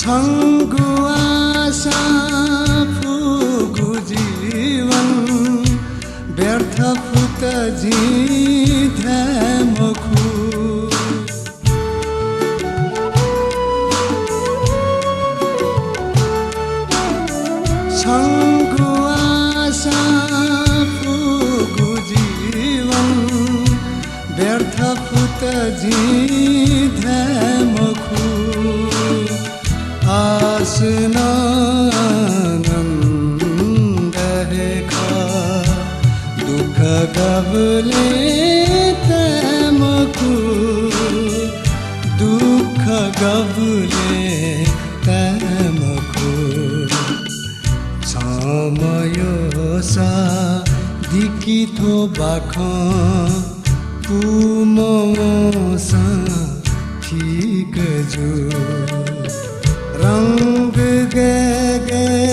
छंगु आशा फुगु जीवन व्यर्थ फुत जिं धाये मखु। छंगु आशा फुगु जीवन व्यर्थ फुत जिं धाये मखु। आश नं आनन्द हे खः, दुःख गबलें ताये मखु, दुःख गबलें ताये मखु। छम्ह मयःसा दिकि थ्व बाखं, पूम्ह वंसां ठीक जू। रंग गय् गय्,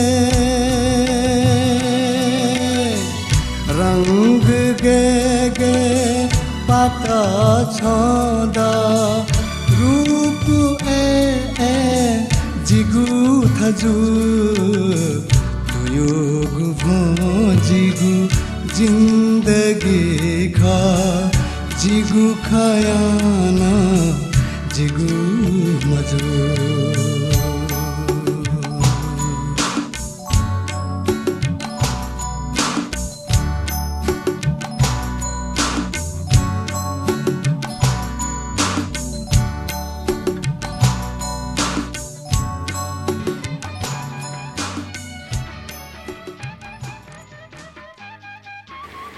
रंग गय् गय् पात छ्यं द, रूप अय् अय् जिगु थजु। तुयुगु भ्वं जिगु जिन्दगी खः, जिगु खयां नं जिगु मजू।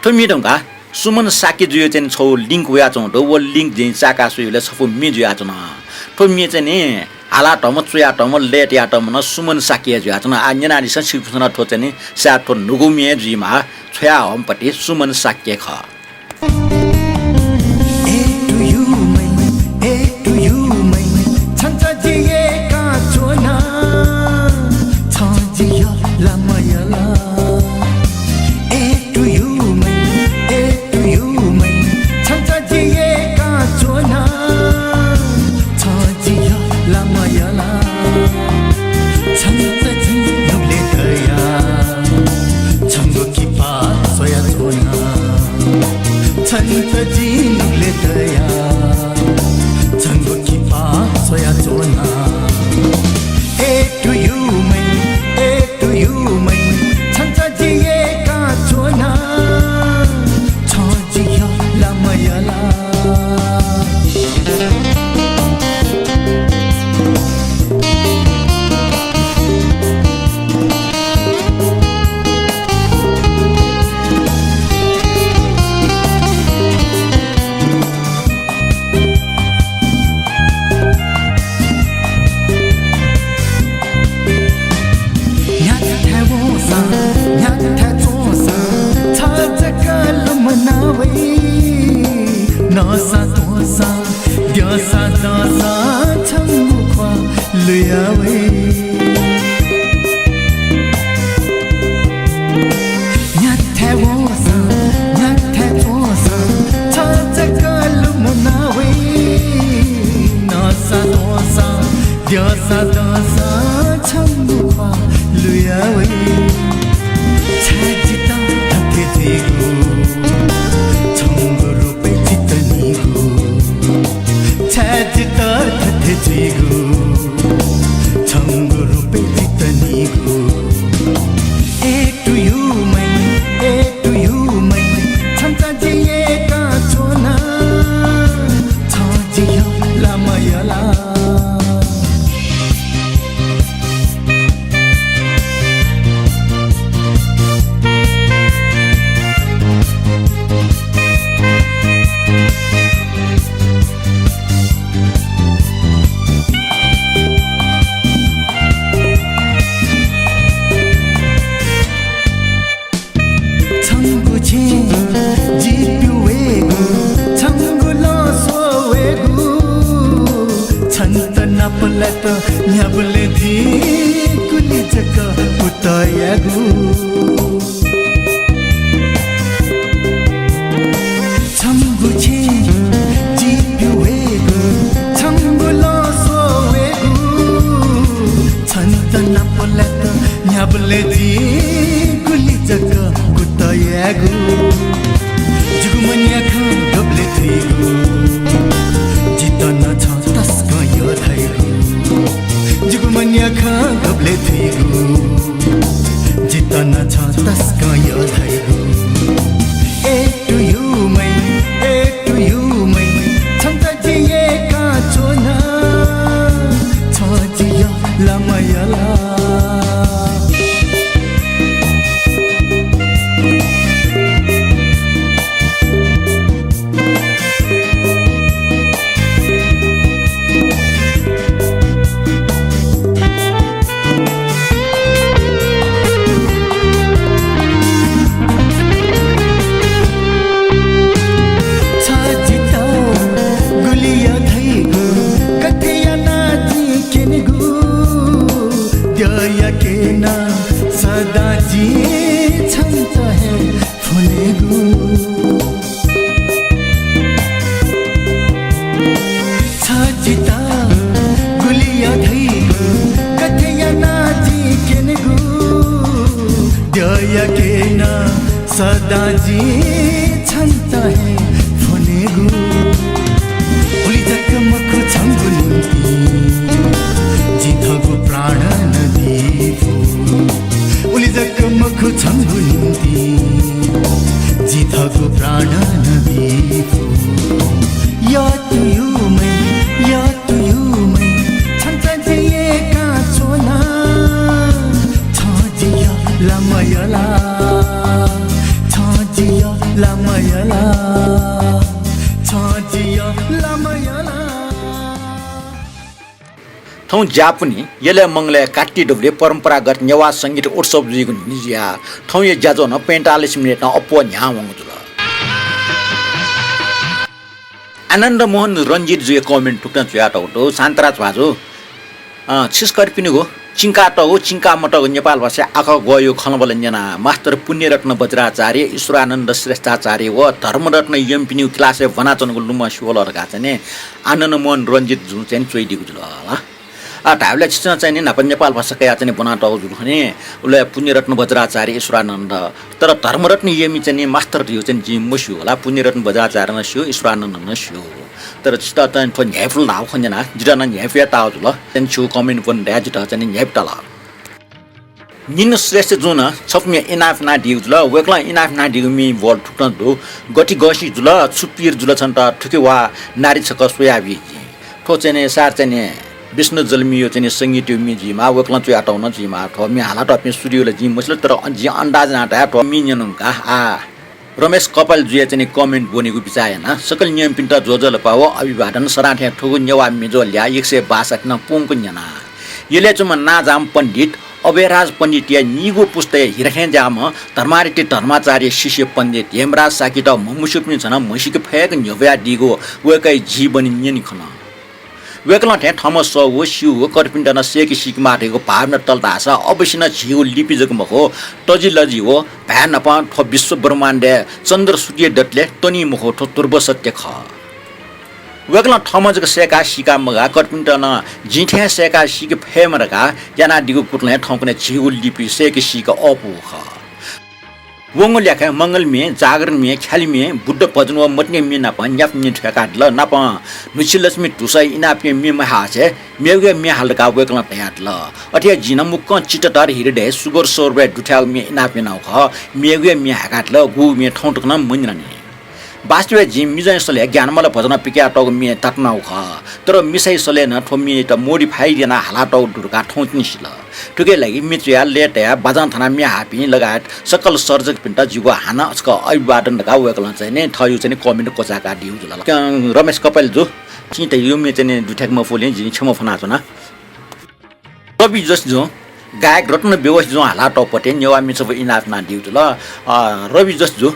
थ्व म्ये धुंकाः सुमन शाक्य जुया चाहिँ छगू link वयाच्वंगु दु। व link जिं चाय्‌का स्वयेबलय् छपु म्ये जुयाच्वन। थ्व म्ये चाहिँ नि हालातःम्ह, च्वयातःम्ह, लय् तयातःम्ह नं सुमन शाक्य हे जुयाच्वन। आः न्यनादिसँ, छिकपिन्सं नं थ्व चाहिँ नि सायद थ्व न्हूगु म्ये हे जुइमाः। छ्वयाहःम्ह पति सुमन शाक्य खः। ए टु यु मै, ए टु यु मै, छन्त जि यय्‌का च्वना, छ जिया ला मया ला। ए टु यु मै, ए टु यु मै, छन्त जि यय्‌का च्वना, छ जिया ला मया ला। छन्त जिं नुगलय् तया छंगु किपा स्वया च्वना। छन्त जिं नुगलय् तया छंगु किपा स्वया च्वना। ए टु यु मै, ए टु यु मै, छन्त जि यय्‌का च्वना, छ जिया ला मया ला। न्ह्याथाय् वंसां, न्ह्याथाय् च्वंसां, छ जक लुमना वइ। नःसा त्वंसा, द्यःसा दंसा, छंगु ख्वाः लुया वइ। न्ह्याथाय् वंसां, न्ह्याथाय् च्वंसां, छ जक लुमना वइ। नःसा त्वंसा, द्यःसा दंसा, छंगु ख्वाः लुया वइ। छाय् जितः थथे जुइगु, छंगु रूपय् जितः नीगु। छाय् जितः थथे जुइगु, छंगु रूपय् जितः नीगु। ए टु यु मै, ए टु यु मै, छन्त जि यय्‌का च्वना, छ जिया ला मया ला। न्ह्याबलें जि गुलि जक कुतः यायेगु। छंगु छेँ जि प्यू वयेगु, छंगु लं स्वः वयेगु। छन्त नाप लायेत न्ह्याबलें जि गुलि जक कुतः यायेगु। जिगु मनया खँ गबलय् थुइगु, जितः नं छं तसकं यः धाइगु। जिगु मनया खँ गबलय् थुइगु, जितः नं छं तसकं यः धाइगु। ए टु यु मै, ए टु यु मै, छन्त जिं यय्‌का च्वना, छं जिया ला मया ला। छ जितः गुलि यः धाइगु, गथे यानाः जिं क्यनेगु? द्यःयाके नं सदां जिं छन्त हे फ्वनेगु। छ जितः गुलि यः धाइगु, गथे यानाः जिं क्यनेगु? द्यःयाके नं सदां जिं छन्त हे फ्वनेगु। उलि जक मखु छंगु निंतिं जिं थःगु प्राण नं दीफु। उलि जक मखु छंगु निंतिं जिं थःगु प्राण नं दीफु। यः टु यु मै, यः टु यु मै, छन्त जिं यय्‌का च्वना। छं जिया ला मया ला, छं जिया ला मया ला, छं जिया ला मया ला। थौं ज्यापुनि यलय् मंगलय् कात्ति दुबलय् परम्परागत नेवाः संगीत उत्सव जुइगु न्ह्यःने जुयाः थौंया ज्याझ्वः नं पैंतालिस मिनेट नं अप्वः न्ह्यावंगु जुल। आनन्द मोहन रञ्जित जुया comment थुकथं च्वयातःगु दु, शान्तराज भाजु, अँ, छिसकलपिनिगु चिंकातःगु, चिंका मतःगु नेपाल भाषाया आखः ग्वःयागु खँल्हाबल्हा न्यनाः मास्टर पुण्यरत्न बज्राचार्य, ईश्वरानन्द श्रेष्ठाचार्य व धर्मरत्न यःपिनिगु class-य् ब्वनाच्वनागु लुमं स्यू वल धकाः चाहिँ नि आनन्द मोहन रञ्जित जुं चाहिँ नि च्वयादीगु जुल ला। आ, धायेबलय् छिसं चाहिँ नि न्हापा नेपाल भाषा कयाः चाहिँ नि ब्वनातःगु जुल खनी, उलय् पुण्यरत्न बज्राचार्य, ईश्वरानन्द, तर धर्मरत्न यःमि चाहिँ नि मास्टर धइगु चाहिँ नि जिं मस्यू ला, पुण्यरत्न बज्राचार्य नं स्यू, ईश्वरानन्द नं स्यू। तर छितः चाहिँ नि थ्व न्ह्याइपुल धाःगु खँ न्यनाः जितः नं न्ह्याइपुया ताःगु जुल, चाहिँ नि छिगु comment ब्वने धयाः जितः चाहिँ नि न्ह्याइपुताल। निन्नु श्रेष्ठ जुं नं छपु म्ये इनाप यानादीगु जुल। वय्कलं इनाप यानादीगु म्ये ब्वल थुकथं दु, गथे गःसि जुल, छु पीर जुल छन्त, थुकी वा नारी छकः स्वयाबी जिं। थ्व चाहिँ नि सार चाहिँ नि विष्णु जलमिया चाहिँ नि संगीतया म्ये जुइमाः, वय्कलं च्वयातःगु नं जुइमाः। थ्व म्ये हालातःपिं सु धइगु ला जिं मस्यू ला, तर जिं अन्दाज यानाः धाये, थ्व म्ये न्यनाः आ रमेश कपाल जुया चाहिँ नि comment ब्वनेगु बिचाः याना। सकल नियमपिन्त ज्वजलपा व अभिवादन। सदां थें थुगु नेवाः म्ये ज्वःल्याः यक्व बासाति नं पूवंक न्यना। यलय् च्वंम्ह नांजाःम्ह पण्डित अभयराज पण्डितया नीगू पुस्ताया हिरा थें ज्याःम्ह धर्मादित्य धर्माचार्य शिष्य पण्डित हेमराज शाक्यत म्हमस्यूपिन्सं नं म्हसीके फय्क न्ह्यब्वयादीगु वय्कःया जीवनी न्यने खन। वय्कलं थें थःम्हं सःगु, स्यूगु, कर्पिन्त नं सय्के सीकेमाः धइगु भावना तल धाःसा अवश्य नं झीगु लिपि जक मखु, तजिलजि व भाय् न्हापां थ्व विश्व ब्रह्माण्डय् चन्द्र सूर्य दतले तनी मखु, थ्व ध्रुव सत्य खः। वय्कलं थःम्हं जक सय्काः सीकाः मगाः, कर्पिन्त नं जिं थें सय्काः सीके फयेमा धकाः यानादीगु कुतलं हे थौंकन्हय् झीगु लिपि सय्के सीके अःपु खः। वंगु ल्याखय् मंगल म्ये, जागरण म्ये, ख्यालि म्ये, बुद्ध भजन व मतिना म्ये नाप न्यापा म्ये थ्वय्कादिल। नापं न्हुछि लक्ष्मी धुसाया इनापया म्ये मह्यासें मेगुया म्ये हाल धकाः वय्कलं धयादिल। अथे हे जिं नं मुक्कं चित्तधर हृदय सुगोर सौरभया दुथ्याःगु म्ये इनाप यानागु खः। मेगुया म्ये हाय्कादिल, गुगु म्ये थौं तक नं मन्यनानि। वास्तवय् जिं मिजंया सलय् ज्ञानमाला भजनं पिकयातःगु म्ये तातुनागु खः। तर मिसाया सलय् नं थ्व म्येयात modify यानाः हालातःगु दु धकाः थौं तिनि सिल। थुकिया लागि म्ये च्वयाः, लय् तयाः, बाजं थानाः म्ये हाःपिं लगायत सकल सर्जकपिन्त जिगु हानं छकः अभिवादन धकाः वय्कलं चाहिँ नि थःगु चाहिँ नि comment क्वचाय्कादीगु जुल। रमेश कपाल जु, छिं धयागु म्ये चाहिँ नि दुथ्याके मफुगुलिं जिं क्षमा फ्वनाच्वना। रवि जोशी जुं गायक रत्न बेहोशी जुं हालातःगु पट्टय् नेवाः म्ये छपु इनाप यानादीगु जुल। अ, रवि जोशी जु,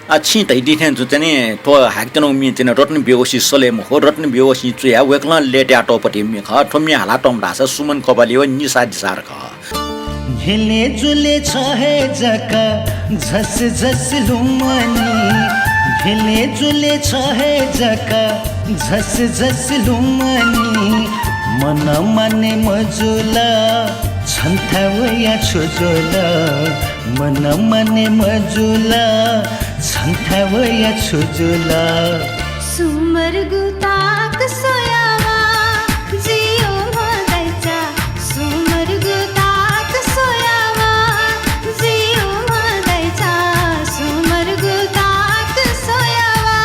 आ, छिं धयादी थें जु चाहिँ नि, थ्व हाय्‌केत्यनागु म्ये चाहिँ नि रत्न बेहोशी सलय् मखु, रत्न बेहोशीं च्वया वय्‌कलं लय्‌तायातःगु पति म्ये खः। थ्व म्ये हालातःम्ह धाःसा सुमन कपाली व निशा दिसार खः। न्हिले जुले छ हे जक झस झस लुमनी, न्हिले जुले छ हे जक झस झस लुमनी, मन माने मजुल छन्थाय् वया छु जुल, मन माने मजुल छन्थाय् वया छु जुल। सुमरगु ताक स्वयावा जियो मदाइचा, सुमरगु ताक स्वयावा जियो मदाइचा, सुमरगु ताक स्वयावा।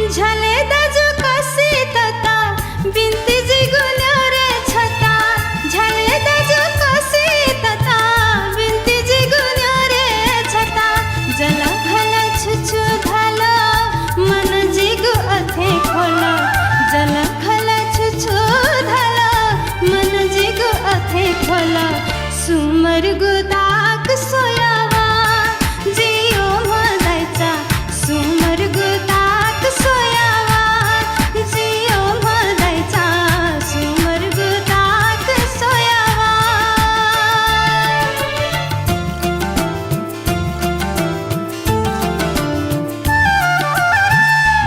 झ्याले दाजु कसित त बिन्ति जिगु न्ह्यःने छता, झ्याले दाजु कसित त बिन्ति जिगु न्ह्यःने छता। जलखल छु छु धाल, मन जिगु अथे ख्वल, जलखल छु छु धाल, मन जिगु अथे ख्वल। सुमरगु ताक स्वयावा जियो मदाइचा, सुमरगु ताक स्वयावा जियो मदाइचा, सुमरगु ताक स्वयावा।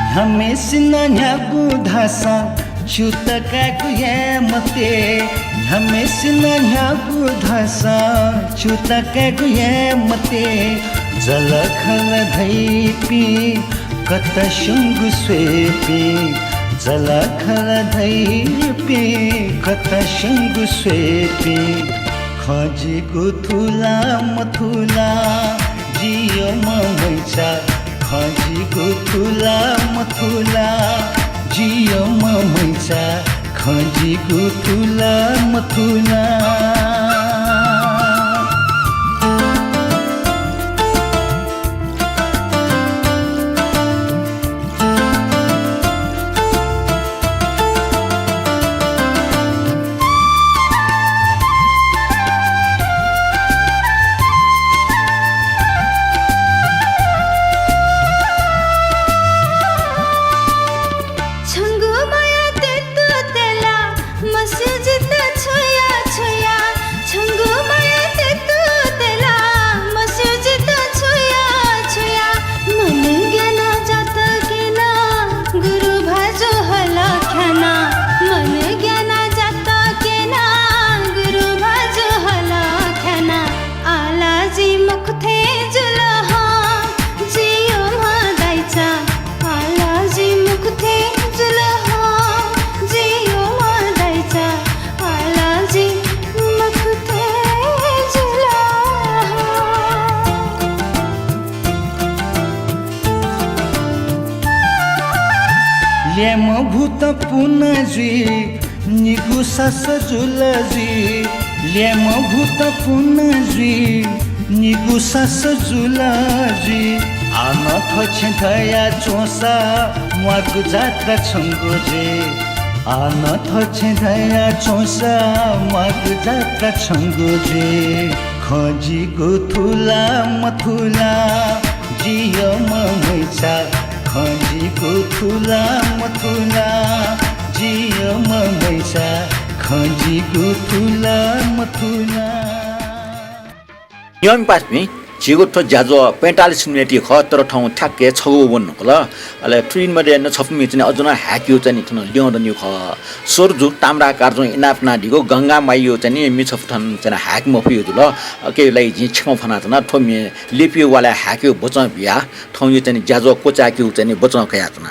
न्ह्याम्हेसिनं न्ह्यागु धाःसा च्युत कायेगु हे मते, न्ह्याम्हेसिनं न्ह्यागु धाःसा च्युत कायेगु हे मते। जलखल धइपिं कत स्यंगु स्वइपिं, जलखल धइपिं कत स्यंगु स्वइपिं। खँ जिगु थुला मथुला जियो ममैचा, खँ जिगु थुला मथुला जियो ममैचा, खँ जिगु थुला मथुला। छंगु माया तेतु तेला, मस्यू जित छुया छुया। छंगु माया तेतु तेला, मस्यू जित छुया छुया। मन ग्याना जात क्यना, गुरु भाजु हल ख्याना। मन ग्याना जात क्यना, गुरु भाजु हल ख्याना। आला जि मखु थें जुल हं, जियो मदाइचा। आला जि मखु थें जुल हं, जियो मदाइचा। आला जि मखु थें जुल हं। ल्याय्म्ह भूत पुन जुइ, निगू सास जुल जुइ, ल्याय्म्ह भूत पुन जुइ, निगू सास जुल जुइ। आः नं थ्व छेँ धया च्वंसा म्वाःगु जात्रा छंगु जुइ। आः नं थ्व छेँ धया च्वंसा म्वाःगु जात्रा छंगु जुइ। खँ जिगु थुला मथुला, जियो ममैचा, खँ जिगु थुला मथुला, जियो ममैचा, खँ जिगु थुला मथुला। नियम पासपिं, झीगु थ्व ज्याझ्वः पैंतालिस मिनेटया खः, तर थौं ठ्याक्कै छगू वने धुंकल। अले थुलि मध्ये नं छपु म्ये चाहिँ नि अझ नं हाय्‌केगु चाहिँ नि थन ल्यं दनिगु खः। स्वरजु ताम्राकारजुं इनाप यानादीगु गंगा मायाया चाहिँ नि म्ये छपु थन चाहिँ नि हाय्‌के मफयागु जुल। अय्‌केया लागि जिं क्षमा फ्वनाच्वना। थ्व म्ये लिपिया वालय् हाय्‌केगु वचं बियाः थौंया चाहिँ नि ज्याझ्वः क्वचायेकेगु चाहिँ नि वचं कयाच्वना।